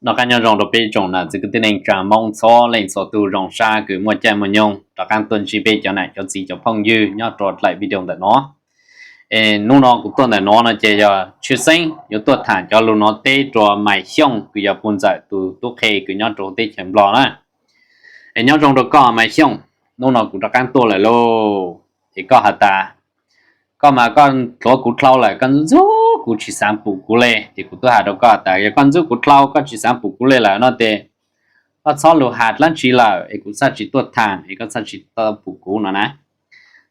Noj qab nyob zoo rau peb tsoom nam txiv kwv tij neej tsa Hmoob txhua leej txhua tus, zoo sab kws muaj caij muaj nyoog rov qab tuaj ntsib peb cov nam cov txiv cov phooj ywg nyob rau daim video ntawm no. Es hnub no kuv tuaj ntawm no no ces yog tshwj xeeb yuav tuaj tham cov lus no teb rau Maiv Xyooj kws yog puj ntxawm tus tub qhe kws nyob rau teb chaws Nplog na. Es nyob zoo rau koj Maiv Xyooj, hnub no kuv rov qab tuaj lawm lauj. Es koj has tas, koj mas koj ntxub kuv dlhau lawm, koj ntxub kuv tsis xav pum kuv le. Ces kuv twb has rau koj tas yog koj ntxub kuv dlhau koj tsis xav pum kuv le lawm no ces koj txhob lug has dlaab tsi lawm es kuv txhaj tsis tuaj tham es koj txhaj tsis tau pum kuv no na.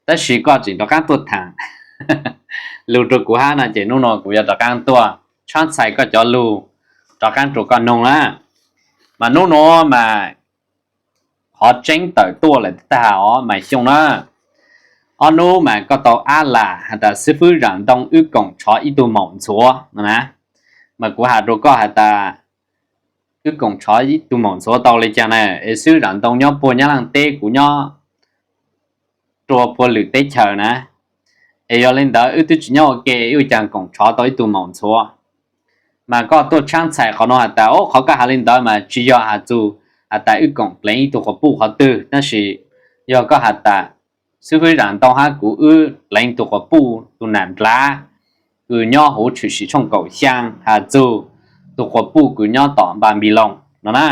Tab sis koj tseem rov qab tuaj tham lug rau kuv hab no ces hnub no kuv yuav rov qab tuaj tshab txhais koj cov lug rov qab rau koj noog na. Mas hnub no mas qhov tseeb tawm tuaj lawm tag os Maiv Xyooj na. Ob hnub mas koj tau ab lam has tas xib fwb Zam Ntoo wb koom tshov ib tug maum ntxhuav no na. Mas kuv has rau koj has tas wb koom tshov ib tug maum ntxhuav tau li cas na, es xib fwb Zam Ntoo nyob puag Nyab Laaj teb, kuv nyob rua puag lwm teb chaws na. Es yog li ntawd wb twb tsis nyob ua ke, wb ua caag koom tshov tau ib tug maum ntxhuav? Mas koj tuaj tshab txhais qhov no has tas, o, qhov koj has li ntawd mas tsis yog has txug has tas wb koom pleev ib tug quas puj qhov twg, tab sis yog koj has tas xib fwb Zam Ntoo hab kuv wb pleev tug quas puj tus nam ndlav kws nyob huv Tshwm Sim tshooj kaum xyaa, has txug tug quas puj kws nyob tom Npanpiloos no na,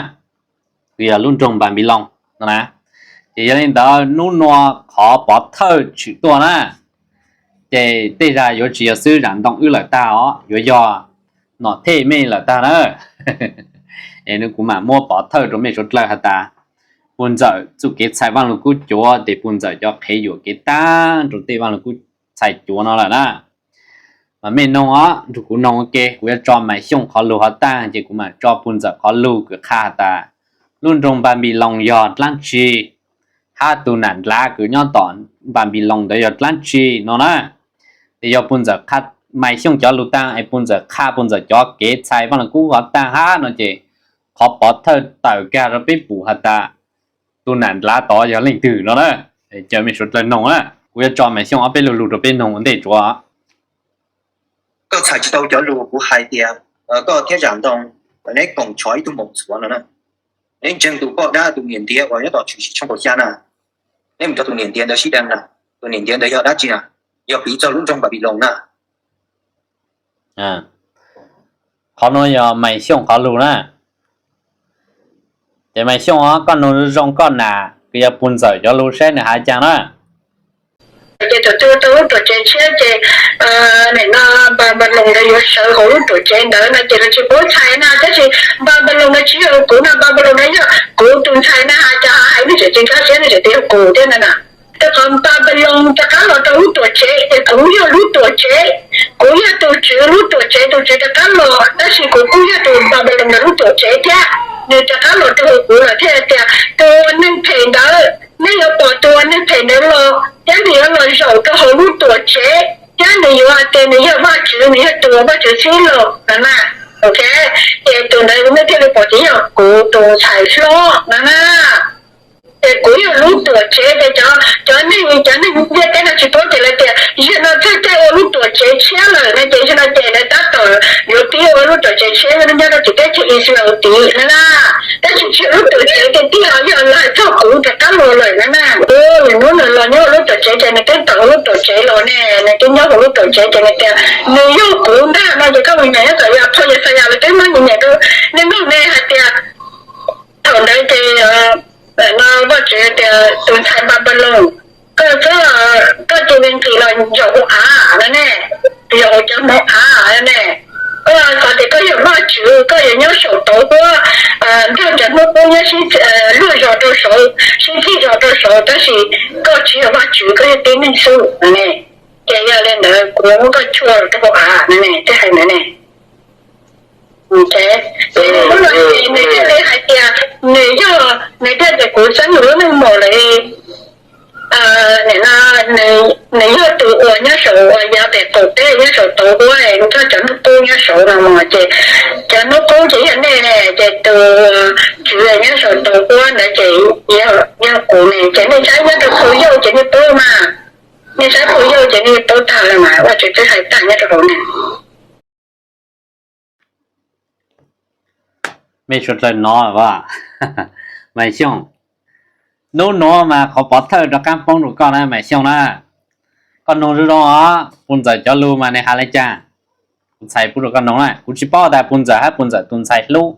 kws yog lub nroog Npanpiloos no na. Ces yog li ntawd hnub nua qhov pov thawj tshwm tuaj na, ces tej zag yuav tsis yog xib fwb Zam Ntoo wb lawm tag os, yuav yog Nom Thej mej lawm tag na. Es nub kuv mam muab pov thawj rau mej suav dlawg has tas puj ntxawm txuj kev txhais Vaaj Lug Kub cuav, ces puj ntxawm cov qhev yuam kev taag rau tej Vaaj Lug Kub txhais cuav no lawm na. Mas mej noog os, nrug kuv noog ua ke, kuv yuav tso Maiv Xyooj qhov lug hov taag ces kuv mam tso puj ntxawm qhov lug kws qha has tas lub nroog Npanpiloos yog dlaab tsi, hab tug nam ndlav kws nyob tom Npanpiloos ntawd yog dlaab tsi no na. Ces yog puj ntxawm qha Maiv Xyooj cov lug taag es puj ntxawm qha puj ntxawm cov kev txhais Vaaj Lug Kub hov taag hab no ces qhov pov thawj tawm kag rau peb pum has tas tug nam ndlav tod yog leej twg no na. Caw mej suav dlawg noog na, kuv yuav tso Maiv Xyooj ob peb lug lug rau peb noog ua ntej tsuav. Koj txhais tsis tau cov lug kuv hais tias koj thiab Zam Ntoo neb koom tshov ib tug maum ntxhuav no na. Neb ntseeg tus poj dab tus niam ntiav uas nyob tom Tshwm Sim tshooj kaum xyaa na, neb mus nrog tus niam ntiav ntawd sib deev na. Tus niam ntiav ntawd yog dab tsi na? Yog piv txog lub nroog Npanpiloos na. Qhov nuav yog Maiv Xyooj qhov lug na. Ces Maiv Xyooj, koj nug zoo koj nam kws yog puj ntxawm cov lug saib nws has caag na. Ces thaum twg tau lub tuam tsev tshiab ces nim no Npanpiloos ntawd yuav sawv hauv lub tuam tsev ntawd no ces lawv tsis paub txhais na, tab sis Npanpiloos no tsis yog kuv no, Npanpiloos no yog kuv tus ntxhais na has cas hais lub tuam tsev nkag siab no tseem tias yog kuv thiab na. Rau qhov Npanpiloos rov qab los rau lub tuam tsev ces kuv yog lub tuam tsev, kuv yog tus tswv lub tuam tsev, tus tswv rov qab los, tab sis kuv kuj yog tus Npanpiloos ntawd lub tuam tsev thiab. Nws rov qab los rau hauv kuv lawm thiaj tias tus neeg phem ntawd nej yuav pom tus neeg phem ntawd los thiab nws yuav los zaum rau hauv lub tuam tsev thiab nws yuav hais tias nws yog Vajtswv, nws yog tus Vajtswv txib los no na. Ok, ces tus ntawd nej thiaj li pom tias yog kuv tus ntxhais hlob no na. Ces kuv yog lub tuam tsev ces cov neeg, cov neeg ntiaj teb no tsis paub ces lawv tias yog no txog caij ua lub tuam tsev tshiab lawm no ces yog no ces lawv tab tom yuav pib ua lub tuam tsev tshiab nyob rau tim teb chaws Israel tid no na. Tab sis tsis yog lub tuam tsev tiag tiag, yog lawv hais txog kuv rov qab los lawm no na. Nws hnub nws los nyob hauv lub tuam tsev ces nws twb tawm hauv lub tuam tsev los ne, nws twb nyob hauv lub tuam tsev ces nws tias nws yog kuv ntag no ces koj mus nyeem nyob tom Yauhas Yexayas lawv twb muab nyeem rau nej mloog ne hais tias thaum ntawd ces no Vajtswv tias tus ntxhais Npanpiloos, koj, koj cia li nqis los zaum hauv av no ne, zaum hauv cov hmoov av no ne. Koj xav tias koj yog Vajtswv, koj yuav nyob saum tauv huab, nrog cov hnub qub nyob sib luag zog rau saud, sib txig zog rau saud, tab sis koj tsis yog Vajtswv, koj yog tib neeg xwb no ne. Ces yog li ntawd kuv yuav muab koj tshuaj rau hauv av no ne, thiaj hais ntawd ne. Nws thiaj li hais tias nws yog, nws thiaj tias kuv txeeb nws lub neej mus lawm. Nws yog tus uas nyob saum uas yav pem qaum teb nyob saum tauv huab, nrog cov hnub qub nyob saud no mus ces cov hnub qub ces yog nej ne, ces tus tswv nyob saum tauv huab ntawd ces yog kuv ne, ces nej saib nyob rau phau yauj ces nej paub mas, nej saib phau yauj ces nej paub tag lawm mas, Vajtswv twb hais tag nyob rau hauv ne. Mej suav dlawg no, Mas Xyooj, hnub nuav mas qhov pov thawj rov qaab poob rua koj na Mas Xyooj na. Koj noog zoo zoo os, Puj Ntxawm cov lug mas nwg has le caag? Kuv txhais pub rua koj noog na, kuv tsi paub tas Puj Ntxawm hab Puj Ntxawm tug ntxhais hlub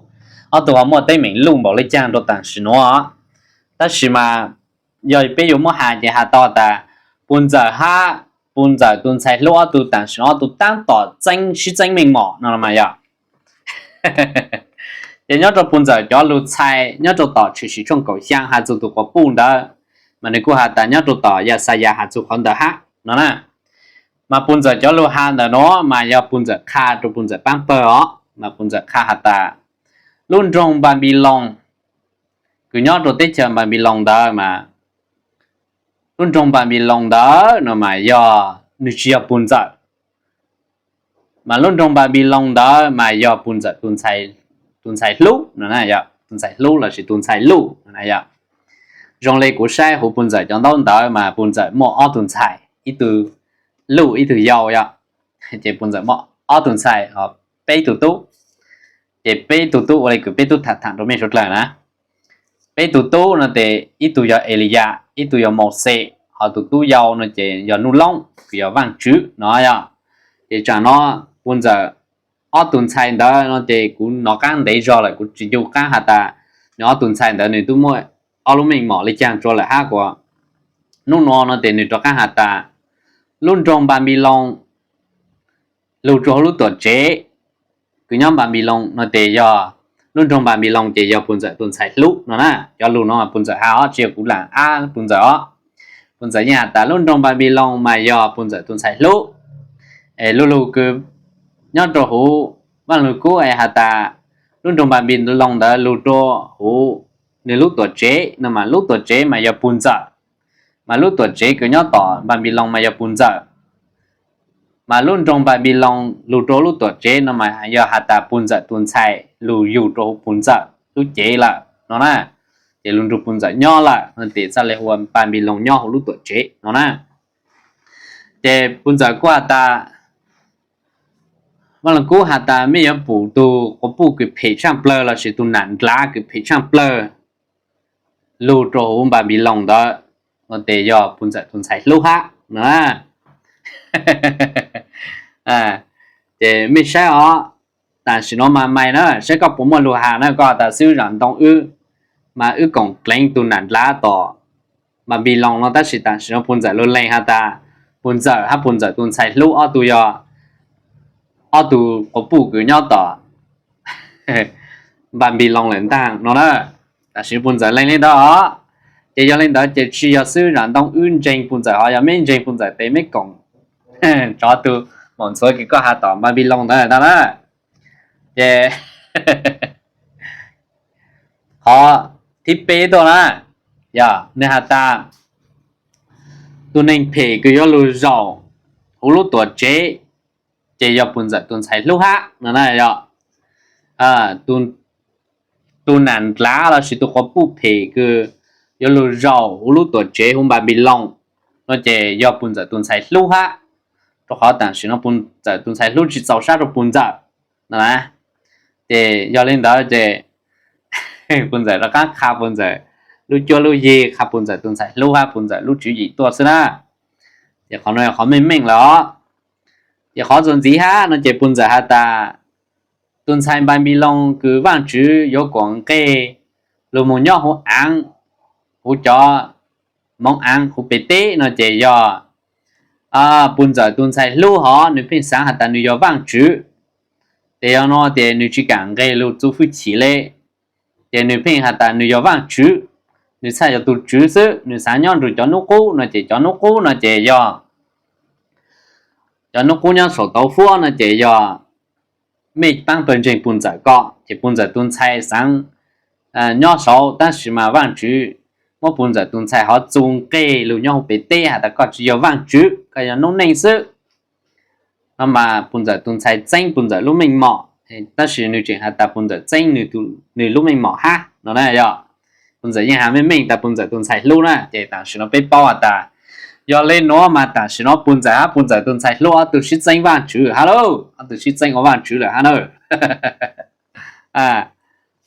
ob tug ho muaj teeb meem luj npaum le caag rua taam sim nuav, tab sis mas yog peb yuav muab has ces has tau tas Puj Ntxawm hab Puj Ntxawm tug ntxhais hlub ob tug taam sim nuav ob tug taab tom txeeb sib txeeb meej mom no mas yog. Ces nyob rua Puj Ntxawm cov lug txhais nyob rua tom Tshwm Sim tshooj kaum xyaa has txug tug quas puj ntawd, mas nwg kuj has tas nyob rua tom Yaxayas has txug qhov ntawd hab no na. Mas Puj Ntxawm cov lug has ntawm nuav mas yog Puj Ntxawm qha rua Puj Ntxawm paab pawg os, mas Puj Ntxawm qha has tas lub nroog Npanpiloos kws nyob rua teb chaws Npanpiloos ntawd mas lub nroog Npanpiloos ntawd no mas yog, nwg tsi yog Puj Ntxawm, mas lub nroog Npanpiloos ntawd mas yog Puj Ntxawm tug ntxhais hlub no, tug ntxhais hlub lossis tug ntxhais luj no. Zoo le kuv saib huv Puj Ntxawm cov ntaub ntawv mas Puj Ntxawm muaj ob tug ntxhais, ib tug luj ib tug yau yog, ces Puj Ntxawm muaj ob tug ntxhais, peb tug tub. Ces peb tug tub ua le kws peb tub tham tham rua mej suav dlawg na. Peb tug tub no tes ib tug yog Eliyas, ib tug yog Mauxes, ho tug tub yau no ces yog Nuj Loob kws yog Vaajtswv no yog. Ces tsaam no Puj Ntxawm ob tug ntxhais ntawd no ces kuv nov qaab ntev zog lawm, kuv tsi ncu qaab has tas nwg ob tug ntxhais ntawd nwg tub muaj ob lub meej mom le caag rua lawm hab kuas nub nuav no tes nwg rov qaab has tas lub nroog Npanpiloos lug rua huv lub tuam tsev kws nyob Npanpiloos no tes yog, lub nroog Npanpiloos ces yog Puj Ntxawm tug ntxhais hlub no na. Cov lug no Puj Ntxawm has os, tsi yog kuv lam ab Puj Ntxawm os. Puj Ntxawm yeej has tas lub nroog Npanpiloos mas yog Puj Ntxawm tug ntxhais hlub. Es lub lug kws nyob rua huv Vaaj Lug Kub es has tas lub nroog Npanpiloos ntawd lug rua huv nwg lub tuam tsev no mas lub tuam tsev mas yog Puj Ntxawm, mas lub tuam tsev kws nyob tom Npanpiloos mas yog Puj Ntxawm, mas lub nroog Npanpiloos lug rua lub tuam tsev no mas yog has tas Puj Ntxawm tug ntxhais lug yug rua huv Puj Ntxawm lub cev lawm no na. Ces lug nrug Puj Ntxawm nyob lawm no tes txhaj le hu ua Npanpiloos nyob huv lub tuam tsev no na. Ces Puj Ntxawm kuj has tas, Vaaj Lug Kub has tas mej yuav pum tug quas puj kws phem tshaaj plawg lossis tug nam ndlav kws phem tshaaj plawg lug rua huv Npanpiloos ntawd no tes yog Puj Ntxawm tug ntxhais hlub hab no. Ces mej saib os, taam sim nuav mas mais na, saib koj puas muaj lug has na, koj has tas xib hwb Zam Ntoo wb mas wb koom dleev tug nam ndlav tom Npanpiloos no, tab sis taam sim nuav Puj Ntxawm lug lees has tas Puj Ntxawm hab Puj Ntxawm tug ntxhais hlub ob tug yog ob tug quas puj kws nyob tom Npanpiloos lawm ntaag no na. Taam sim Puj Ntxawm lees le ntawd os. Ces yog le ntawd ces tsi yog xib hwb Zam Ntoo wb ntseeg Puj Ntxawm, ho yog meb ntseeg Puj Ntxawm tes meb koom tsov tug maum ntxhuav kws koj has tom Npanpiloos ntawd tag na. Ces qhov thib peb tuaj na, yog nwg has tas tug neeg phem kws yuav lug zaum huv lub tuam tsev ces yog Puj Ntxawm tug ntxhais hlub hab no na. Yog tug nam ndlav lossis tug quas puj phem kws yuav lug zaum huv lub tuam tsev huv Npanpiloos no ces yog Puj Ntxawm tug ntxhais hlub hab, rua qhov taam sim nuav Puj Ntxawm tug ntxhais hlub tsi txaus sab rua Puj Ntxawm no na. Ces yog le ntawd ces Puj Ntxawm rov qaab qha Puj Ntxawm lub cuab lub yig, qha Puj Ntxawm tug ntxhais hlub hab Puj Ntxawm lub tswv yim tuaj xwb na. Ces qhov nuav yog qhov meej meej lawm os. Ces qhov txuas ntxiv hab no ces Puj Ntxawm has tas tug ntxhais Npanpiloos kws Vaajtswv yuav koom nqeg lug moog nyob huv aav, huv cov moov aav huv pem teb no ces yog Puj Ntxawm tug ntxhais hlub, hov nwg pheej xaav has tas nwg yog Vaajtswv. Ces yog no ces nwg tsi kaam nqeg lug txuv fwj chim le, ces nwg pheej has tas nwg yog Vaajtswv, nwg txhaj yog tug tswv xwb, nwg xaav nyob nrug cov nub qub no ces cov nub qub no ces yog cov nub qub nyob saum tauv fuab no ces yog mej paab pawg ntseeg Puj Ntxawm ko, ces Puj Ntxawm tug ntxhais xaav nyob saud, tab sis mas Vaajtswv muab Puj Ntxawm tug ntxhais hov txuv nqeg lug nyob huv pem teb has tas koj tsi yog Vaajtswv, koj yog nub neej xwb. No mas Puj Ntxawm tug ntxhais txeeb Puj Ntxawm lub meej mom, tab sis nwg tseem has tas Puj Ntxawm txeeb nwg lub meej mom hab no na. Yog Puj Ntxawm yeej has meej meej tas Puj Ntxawm tug ntxhais hlub na, ces taam sim no peb paub has tas yog le nuav mas taam sim no Puj Ntxawm hab Puj Ntxawm tug ntxhais hlub ob tug sib txeeb Vaajtswv hab lauj, ob tug sib txeeb ua Vaajtswv lawm hab na.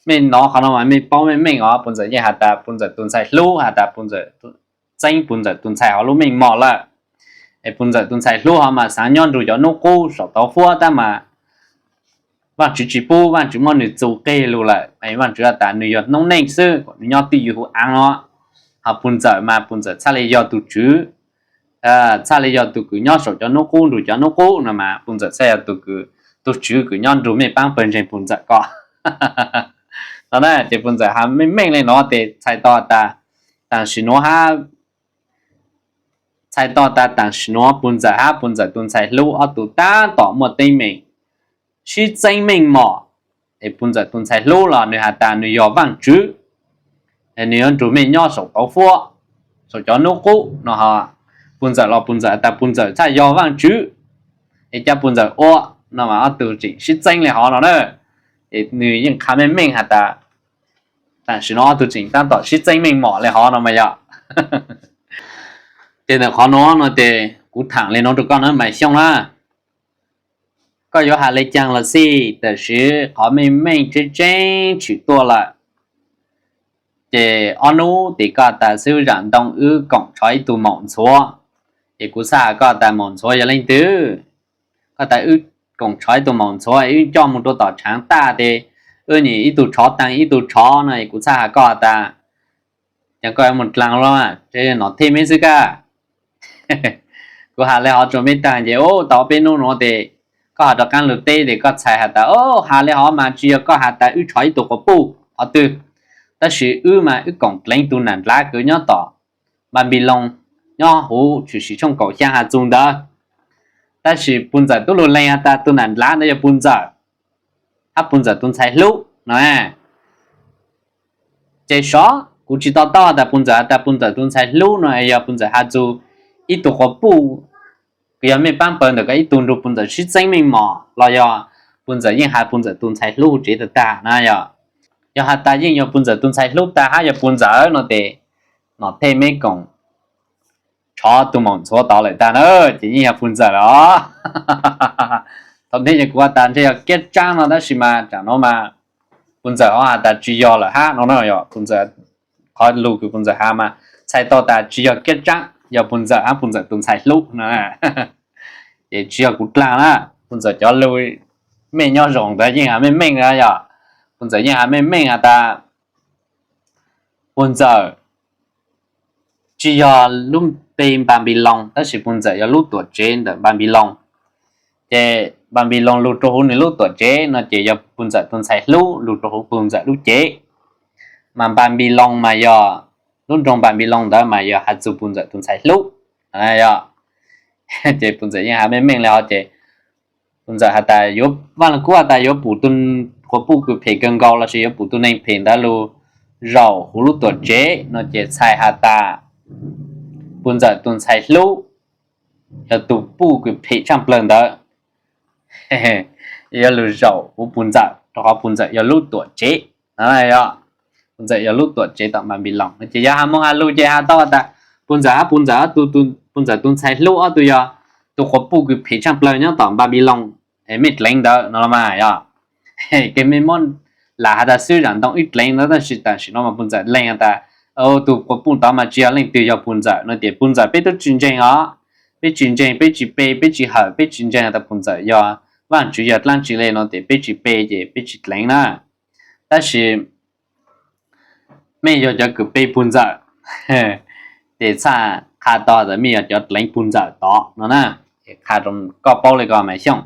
Mej nov qhov no mas mej paub meej meej os, Pus Ntxawm yeej has tas Pus Ntxawm tus ntxhais hlub, has tas Pus Ntxawm txeeb Pus Ntxawm tus ntxhais hov lub meej mom lawm. Es Pus Ntxawm tus ntxhais hlub hov mas xaav nyob nrug cov nub qub saum tauv fuab tab mas Vaajtswv tsi pub, Vaajtswv muab nwg txu qig lug lawm. Vaajtswv has tas nwg yog noob neej xwb, kom nwg nyob twj ywm huv aav no. Hos Pus Ntxawm mas Pus Ntxawm txhaj le yog tug tswv, txhaj le yog tug kws nyob saum cov nub qub nrug cov nub qub no mas Pus Ntxawm txhaj yog tug kws, tug tswv kws nyob nrug mej paab pawg ntseeg Pus Ntxawm ko. No na ces Pus Ntxawm has meej meej le no tes txhais tau tas, taam sim nuav hab, txhais tau tas taam sim nuav Pus Ntxawm hab Pus Ntxawm tus ntxhais hlub ob tug taab tom muaj teeb meem sib txeeb meej mom. Es Pus Ntxawm tus ntxhais hlub los nwg has tas nwg yog Vaajtswv, nwg yuav nrug mej nyob saum tauv fuab, saum cov nub qub no. Pus Ntxawm los Pus Ntxawm has tas Pus Ntxawm txhaj yog Vaajtswv, es ca Pus Ntxawm ua no mas ob tug tseem sib txeeb le hov no na. Es nwg yeej qha meej meej has tas taam sim nuav ob tug tseem taab tom sib txeeb meej mom le hov no mas yog. Ces ntawm qhov nuav no tes kuv thaam le nuav rua koj na Maiv Xyooj na, koj yuav has le caag los xij, tam sim qhov meej meej tseeb tseeb tshwm tuaj lawm. Ces ob nub tes koj tas xib hwb Zam Ntoo wb koom tshov ib tug maum ntxhuav, es kuv txhaj has koj tas maum ntxhuav yog leej twg. Koj tas wb koom tshov ib tug maum ntxhuav, wb coj moog rua tom tshaav taj tes wb nyam ib tug tshov taag ib tug tshov no es kuv txhaj has koj tas, ces koj yuav moog dlaag lawm, nom thej meb xwb kag. Kuv has le hov rua meb taag ces tau peb nub nuav tes koj has rua qaab lug teb tes koj txhais has tas, o, has le hov mas tsi yog koj has tas wb tshov ib tug quas puj qhov twg, tab sis wb mas wb koom dleev tug nam ndlav kws nyob tom Npanpiloos, nyob huv Tshwm Sim tshooj kaum xyaa has txug ntawd. Tab sis Pus Ntxawm tub lug leeg has tas tug nam ndlav ntawd yog Pus Ntxawm hab Pus Ntxawm tus ntxhais hlub no. Ces sov kuv tsi to taub has tas Pus Ntxawm has tas Pus Ntxawm tus ntxhais hlub no yog Pus Ntxawm has txug ib tug quas puj kws yog mej paab pawg ntawm koj ib tug nrug Pus Ntxawm sib txeeb meej mom los yog Pus Ntxawm yeej has Pus Ntxawm tus ntxhais hlub huv tsev tag tag na yog. Yog has tas yeej yog Pus Ntxawm tus ntxhais hlub tag hab yog Pus Ntxawm no tes nom thej meb koom tshov tug maum ntxhuav tod lawm tag na, ces yeej yog Pus Ntxawm lawm os. Thaum ntej ces kuv has tas ntshe yog Kiab Tsaab no tab sis mas tsam nuav mas Pus Ntxawm ho has tas tsi yog lawm hab no na. Yog Pus Ntxawm, qhov lug kws Pus Ntxawm has mas txhais tau tas tsi yog Kiab Tsaab, yog Pus Ntxawm hab Pus Ntxawm tus ntxhais hlub no. Ces tsi yog kuv dlaag na, Pus Ntxawm cov lug mej nyob zoo ntawd yeej has meej meej na yog. Pus Ntxawm yeej has meej meej has tas Pus Ntxawm tsi yog lub npe Npanpiloos tab sis Pus Ntxawm yog lub tuam tsev ntawm Npanpiloos. Ces Npanpiloos lug rua huv nwg lub tuam tsev no ces yog Pus Ntxawm tus ntxhais hlub lug rua huv Pus Ntxawm lub cev. Mas Npanpiloos mas yog lub nroog Npanpiloos ntawd mas yog has txug Pus Ntxawm tus ntxhais hlub. Ces Pus Ntxawm yeej has meej meej le hov ces Pus Ntxawm has tas yuav, Vaaj Lug Kub has tas yuav pum tug quas puj kws phem kawg nkaus lossis yuav pum tug neeg phem ntawd lug zaum huv lub tuam tsev no ces txhais has tas Pus Ntxawm tus ntxhais hlub yog tug puj kws phem tshaaj plawg ntawd yuav lug zaum huv Pus Ntxawm rua qhov Pus Ntxawm yog lub tuam tsev. Pus Ntxawm yog lub tuam tsev tom Npanpiloos no ces yog has moog has lug ces has tau has tas Pus Ntxawm hab Pus Ntxawm, Pus Ntxawm tus ntxhais hlub ob tug yog tug quas puj kws phem tshaaj plawg nyob tom Npanpiloos, mej dleev ntawd no los mas yog. Kws mej muab lam has tas xib hwb Zam Ntoo wb dleev ntawd tab sis tam sim no mas Pus Ntxawm leeg has tas tug quas puj tod mas tsi yog leej twg, yog Pus Ntxawm no ces Pus Ntxawm peb tub tsi ntseeg os. Peb tsi ntseeg, peb tsi pe, peb tsi hawm, peb tsi ntseeg has tas Pus Ntxawm yog Vaajtswv yog dlaab tsi le no ces peb tsi pe ces peb tsi dleev na. Tab sis mej yog cov kws pe Pus Ntxawm ces txhaj qha tau tas mej yog cov dleev Pus Ntxawm tod no na. Qha rua koj paub le ko Maiv Xyooj.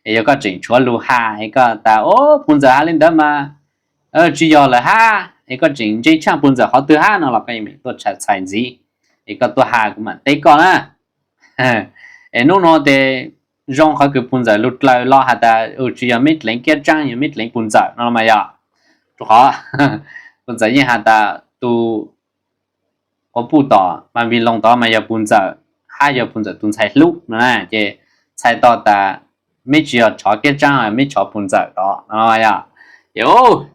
Es yog koj tseem tshuav lug has es koj tas o Pus Ntxawm has le ntawd mas tsi yog lawm hab, es koj tseem ntse tshaaj Pus Ntxawm qhov twg hab no los koj yeej tuaj txhais ntxiv es koj tuaj has kuv mam teb koj na. Es nub nua tes zoo qhov kws Pus Ntxawm lug dlaws los has tas tsi yog meb dleev Kiab Tsaab, yog meb dleev Pus Ntxawm no mas yog. Rua qhov Pus Ntxawm yeej has tas tug quas puj tom Npanpiloos tod mas yog Pus Ntxawm hab yog Pus Ntxawm tus ntxhais hlub no na ces txhais tau tas meb tsi yog tshov Kiab Tsaab, meb tshov Pus Ntxawm tod no yog. Ces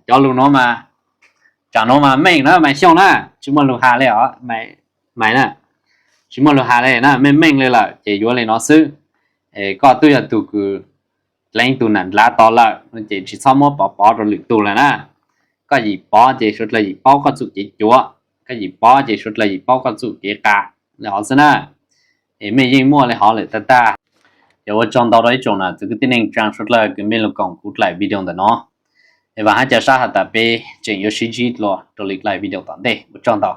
cov lug nuav mas, tsam nuav mas meej na Maiv Xyooj na, tsi muaj lug has le os Maiv na. Tsi muaj lug has le na, meej meej le lawm ces yuav le nuav xwb. Koj tub yog tug kws dleev tug nam ndlav tod lawm no ces tsi txhob muab pov pov rua lwm tug lawm na. Koj yim pov ces suav dlawg yim paub koj txuj kev cuav, koj yim pov ces suav dlawg yim paub koj txuj kev qas li hov xwb na. Es mej yeej muaj li hov lawm tag tag. Yog ua tsaug ntau rau ib tsoom nam txiv kwv tij neej tsaa suav dlawg kws mej lug koom kuv dlaim video ntawm no. Es vaam hab ca sab has tas peb tseem yuav sib ntsib dlua rua li dlaim video tom ntej. Ua tsaug ntau.